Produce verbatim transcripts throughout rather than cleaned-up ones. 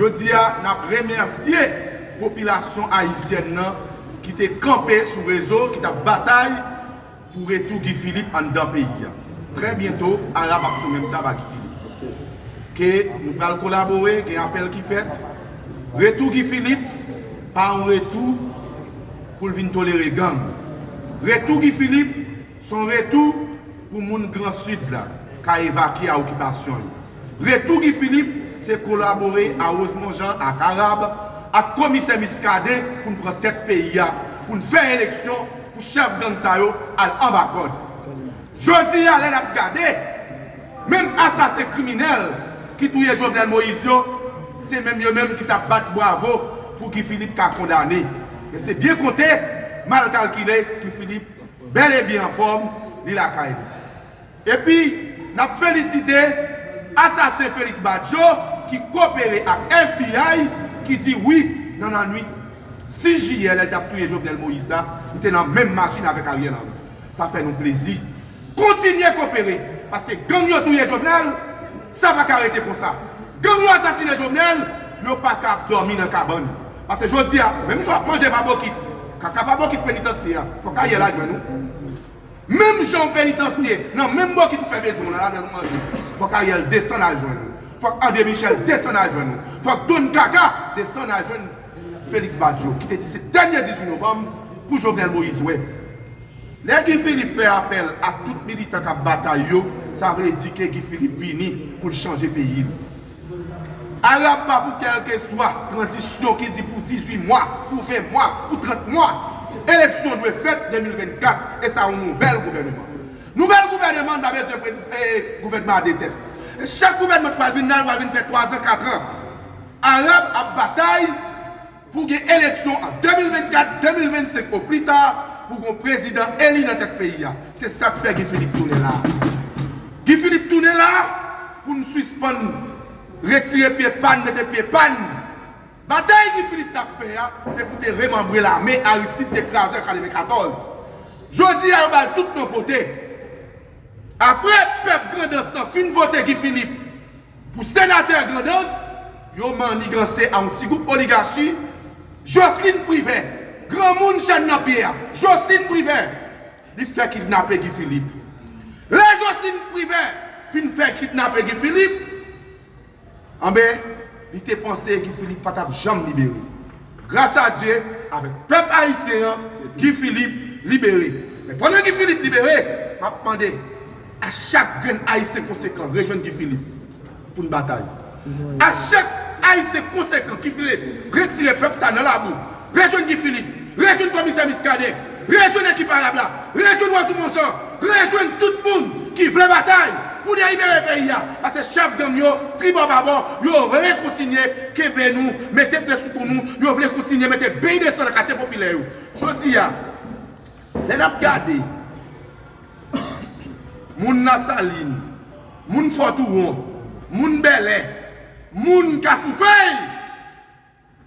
Jodi a, n ap remèsye popilasyon ayisyèn nan ki te kanpe sou rezo, ki t ap batay pou retou Guy Philippe anndan peyi a. Trè byento, Arab ap sou menm tab a Guy Philippe. Ke nou pral kolabore, gen apèl ki fèt. Retou Guy Philippe pa yon retou pou l vin tolere gang. Retou Guy Philippe se yon retou pou moun Gran Sid la ka evakye a okipasyon yo. Retou Guy Philippe se kolabore a Rosemond Jean, ak Arab, ak Komisè Muscadin pou n pran tèt peyi a, pou n fè eleksyon, pou chèf gang sa yo al anba kòd. Jodi a, lè n ap gade, menm asasen kriminèl ki touye Jovenel Moïse yo, se menm yo menm ki t ap bat bwavo pou Guy Philippe ka kondane. Men se byen konte, mal kalkile, Guy Philippe bèl e byen anfòm, li lakay li. Epi, n ap felisite asasen Félix Badio ki kopere ak F B I, ki di wi, nan lannwit sis jiyè, lè l t ap touye Jovenel Moïse la, li te nan menm machin avèk Ariel Henry. Sa fè nou plezi. Kontinye kopere, paske gang yo touye Jovenel, sa pa ka rete konsa. Gang yo asasine Jovenel, yo pa ka ap dòmi nan kabann. Paske jodi a, menm jan w ap manje pa bokit, kaka pa bokit penitansye a, fòk Ariel al jwenn ou. Menm jan w penitansye, nan menm bokit ou fè bezwen w nan ladan nou manje, fòk Ariel desann al jwenn ou. Fòk André Michel desann al jwenn ou. Fòk Don Kaka desann al jwenn Félix Badio, ki te di se dènye dizuit novanm pou Jovenel Moïse wè. Lè Guy Philippe fè apèl a tout militan k ap batay yo, sa vle di ke Guy Philippe vini pou l chanje peyi l. Arab pa pou kèlkeswa tranzisyon ki di pou dizuit mwa, pou ven mwa, pou trant mwa, eleksyon dwe fèt de mil vennkat, e sa yon nouvèl gouvèneman. Nouvèl gouvèneman, n pa bezwen prezidan, e, gouvènman a de tèt. E chak gouvènman ki pral vin la, l pral vin fè twazan, katran. Arab ap batay pou gen eleksyon an de mil vennkat, de mil vennsenk o pli ta, pou gen yon prezidan eli nan tèt peyi a. Se sa k fè Guy Philippe tounen la a. Guy Philippe tounen la a pou n sispann retire pye pa n, mete pye pa n. Batay Guy Philippe t ap fè a, se pou te remanbre lame Aristide te kraze an katrevenkatòz. Jodi a, yo ba l tout non pote. Apre pèp Grandans lan fin vote Guy Philippe pou senatè Grandans, yo manniganse a yon ti gwoup oligachi, Jocelyn Privert, granmoun chèn nan pye a, Jocelyn Privert, li fè kidnape Guy Philippe. Lè Jocelyn Privert fin fè kidnape Guy Philippe, anben, li te panse Guy Philippe pa t ap janm libere. Gras a Dye, avèk pèp ayisyen an, Guy Philippe libere. Men pandan Guy Philippe libere, m ap mande a chak grenn ayisyen konsekan rejwenn Guy Philippe pou n batay. A chak ayisyen konsekan ki vle retire pèp sa nan labou, rejwenn Guy Philippe, rejwenn komisè Muscadin, rejwenn ekip Arab la, rejwenn Rosemond Jean, rejwenn tout moun ki vle batay pou delibere peyi a. Paske chèf gang yo, tribò babò, yo vle kontinye kenbe nou, mete pye sou kou nou, yo vle kontinye mete beny de san nan katye popilè yo. Jodi a, lè n ap gade, moun Lasalin, moun Fò Touwon, moun Bèlè, moun Kafou Fèy,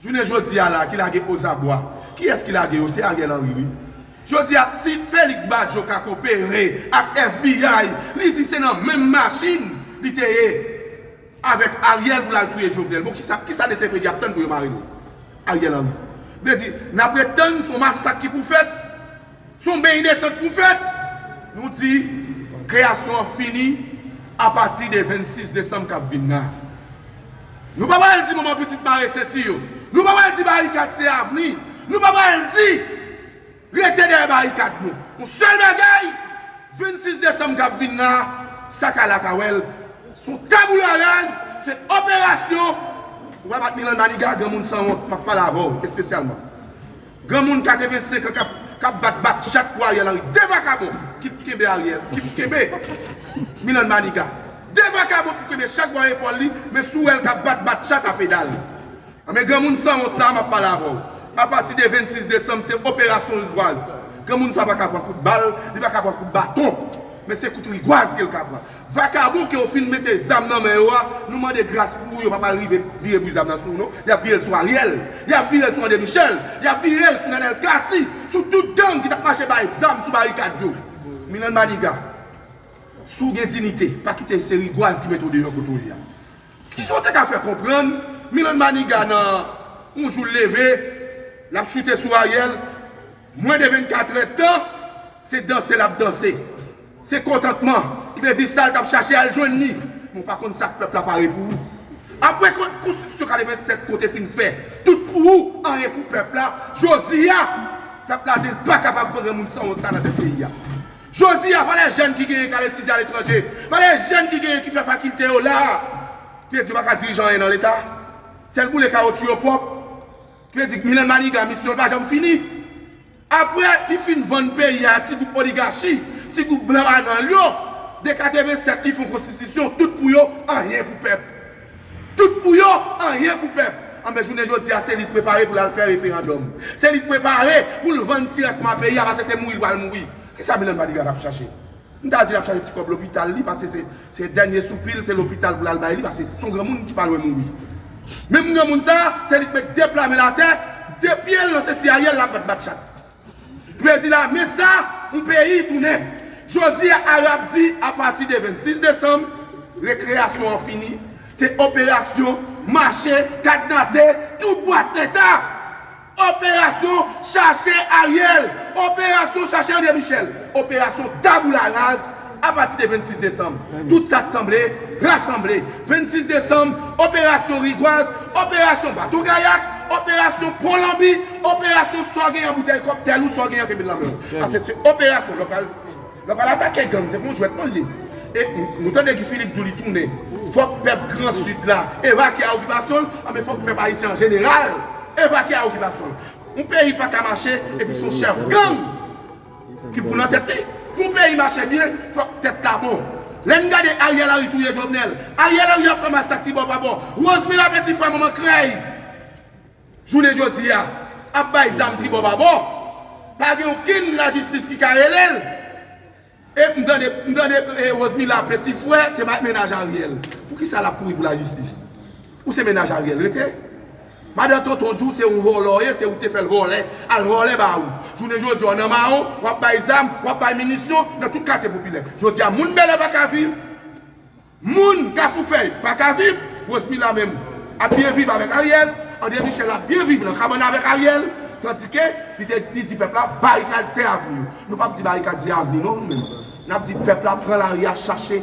jounen jodi a la, ki lage ozabwa. Kiyès ki lage yo? Se Ariel Henry, wi. Jodi a, si Félix Badio ka kopere ak F B I, li di se nan menm machin li te ye avèk Ariel pou l al touye Jovenel. Bon, kisa, kisa de C P D ap tann pou yo mare l? Ariel Henry. Vle di, n ap ret tann, se yon masak ki pou fèt, se yon beny de san k pou fèt. Nou di, kreyasyon an fini apati de vennsis desanm k ap vin la. Nou pa pral di manman pitit mare senti yo. Nou pa pral di barikad se avni. Nou pa pral di rete dèyè barikad nou. Yon sèl bagay, vennsis desanm k ap vin la, sa k al la ka wè l. Se yon tabula rasa, se operasyon. Ou wè Milan Maniga, granmoun sanwont, m ap pale avè w espesyalman. Granmoun katrevensenk an k ap, k ap bat, bat chat pou Ariel Henry. De vakabon ki pou kenbe Ariel, ki pou kenbe Milan Maniga. De vakabon pou kenbe chak bò epòl li, men si w wè l k ap bat, bat chat a pedal. Anben, granmoun sanwont sa a, m ap pale avè w. Apati de vennsis desanm, se operasyon rigwaz. Granmoun sa a pa ka pran kout bal, li pa ka pran kout baton. Men se kout rigwaz ke l ka pran. Vakabon ke yo fin mete zam nan men yo a, nou mande gras pou yo pa pral rive vire bri zam nan sou nou non. Y ap vire l sou Ariel, y ap vire l sou André Michel, y ap vire l sou Nenel Cassy, sou tout gang ki t ap mache bay zam sou barikad yo. Milan Maniga, si w gen diyite, pa kite se rigwaz ki mete w deyò kote w ye a. Kijan w te ka fè konprann Milan Maniga nan yon jou l leve, l ap choute sou Ariel, mwen de vennkatrè tan, se danse l ap danse. Se kontantman. Li vle di sa l t ap chache al jwenn li. Men w pa konn sa k pèp la pare pou ou. Apre kon- konstitisyon katrevennsèt ke w te fin fè, tout pou ou, anyen pou pèp la, jodi a, pèp la di l pa kapab pran granmoun sanwont sa nan tèt peyi a. Jodi a, pa lè jèn ki genyen k al etidye aletranje, pa lè jèn ki genyen ki fè fakilte yo la a, ki vle di yo pa ka dirije anyen nan Leta. Sèl boule kawotchou yo pwòp. Ki vle di Milan Maniga, misyon l pa janm fini. Apre li fin vann peyi a ti gwoup oligachi, ti gwoup blan banal yo, de katrevennsèt li fè yon konstitisyon, tout pou yo, anyen pou pèp. Tout pou yo, anyen pou pèp. Anben, jounen jodi a, se li k prepare pou l al fè referandòm. Se li k prepare pou l vann ti rès mwa peyi a, paske se mouri l pral mouri. Kisa Milan Maniga t ap chache? M ta di l ap chache ti kòb lopital li, paske se, se dènye soupi l, se lopital pou l al bay li, paske se yon granmoun ki pa lwen mouri. Menm granmoun sa a, se li k met de pla men l atè, de pye l nan senti Ariel, l ap bat bat chat. Vle di la, men sa, yon peyi tounen. Jodi a, Arab di, apati de vennsis desanm, rekreyasyon an fini. Se operasyon mache, kadnaze tout bwat Leta. Operasyon chache Ariel, operasyon chache André Michel, operasyon tabula raz apati de vennsis desanm. Tout sa sanble, rasanble. Vennsis desanm, operasyon rigwaz, operasyon bato gayak, operasyon pon lanbi, operasyon sa w genyen an boutèy kòktèl ou sa w genyen an kenbe l nan men w. Paske se operasyon lokal. Lè w pral atake gang, se pa yon jwèt non l ye. E nou tande Guy Philippe di w li tounen. Fòk pèp Gran Sid la evakye a okipasyon l, anben fòk pèp ayisyen an jeneral evakye a okipasyon l. Yon peyi pa ka mache epi se yon chèf gang ki pou nan tèt li. Pou yon peyi mache byen, fòk tèt la bon. Lè n gade Ariel Henry touye Jovenel, Ariel Henry ap fè masak tribò pa bò, Rosemila Petit Frè manman krèy. Jounen jodi a, ap bay zam tribò pa bò. Pa gen okenn lajistis ki ka rele l. E m tande, m tande e, Rosemila Petit Frè se ma- mennaj Ariel. Poukisa l ap kouri pou lajistis? Ou se mennaj Ariel, rete. Madan Tonton di w se yon vòlò w ye, se ou te fè l vòlè, al vòlè ba ou. Jounen jodi a, w nan mawon, w ap bay zam, w ap bay minisyon nan tout katye popilè. Jodi a, moun Bèlè pa ka viv. Moun Kafou Fèy pa ka viv, Rosemila menm ap byen viv avèk Ariel, André Michel ap byen viv nan kabann avèk Ariel, tandike li te li di pèp la barikad se avni yo. Nou p ap di barikad se avni non nou menm. N ap di pèp la pran lari a chache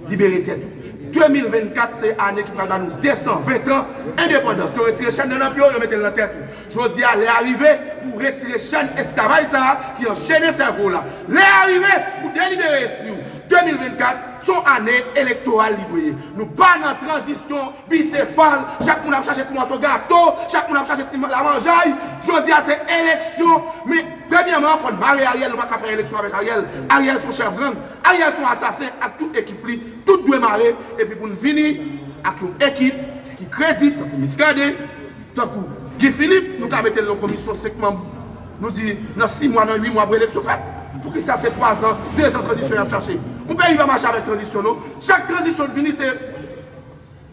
libere tèt ou. De mil vennkat se ane ki pral ba nou de san ven tan endepandans. Yo retire chèn nan nan pye w, yo mete l nan tèt ou. Jodi a, lè a rive pou w retire chèn esklavaj sa a ki anchene sèvo w la. Lè a rive pou w delibere espri w. De mil vennkat, se yon ane elektoral li dwe ye. Nou pa nan tranzisyon bisefal, chak moun ap chache ti mòso gato, chak moun ap chache ti lamanjay. Jodi a, se eleksyon, men premyèman, fò n mare Ariel, nou pa ka fè eleksyon avèk Ariel. Ariel se yon chèf gang, Ariel se yon asasen ak tout ekip li, tout dwe mare, epi pou n vini ak yon ekip ki kredib, tankou Muscadin, tankou Guy Philippe, nou ka mete l nan komisyon senk manm. Nou di, nan sis mwa, nan uit mwa pou eleksyon fèt. Poukisa se twa zan, de zan tranzisyon y ap chache? Yon peyi pa mache avèk tranzisyon, non. Chak tranzisyon k vini, se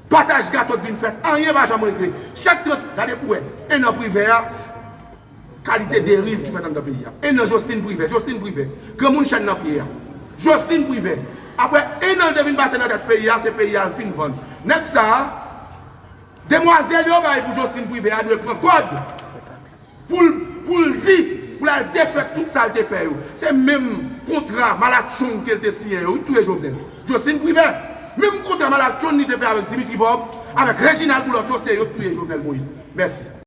pataj gato k vin fèt. Anyen pa janm regle. Chak trans-, gade pou wè. Ennan Privè a, kalite deriv ki fèt anndan peyi a. Ennan Jocelyn Privè, Jocelyn Privè. Granmoun chèn nan pye a. Jocelyn Privè. Apre ennan l te vin pase nan tèt peyi a, se peyi a l fin vann. Nèg sa a, demwazèl yo bay pou Jocelyn Privè a dwe pran kòd pou l, pou l di, pou l al defèt tout sa l te fè yo. Se menm kontra malatchong ke l te siyen yo, wi, touye Jovenel. Jocelyn Privè, menm kontra malatchong li te fè avèk Dimitri Vorbe, avèk Reginald Boulos yo, se yo k touye Jovenel Moïse. Mèsi.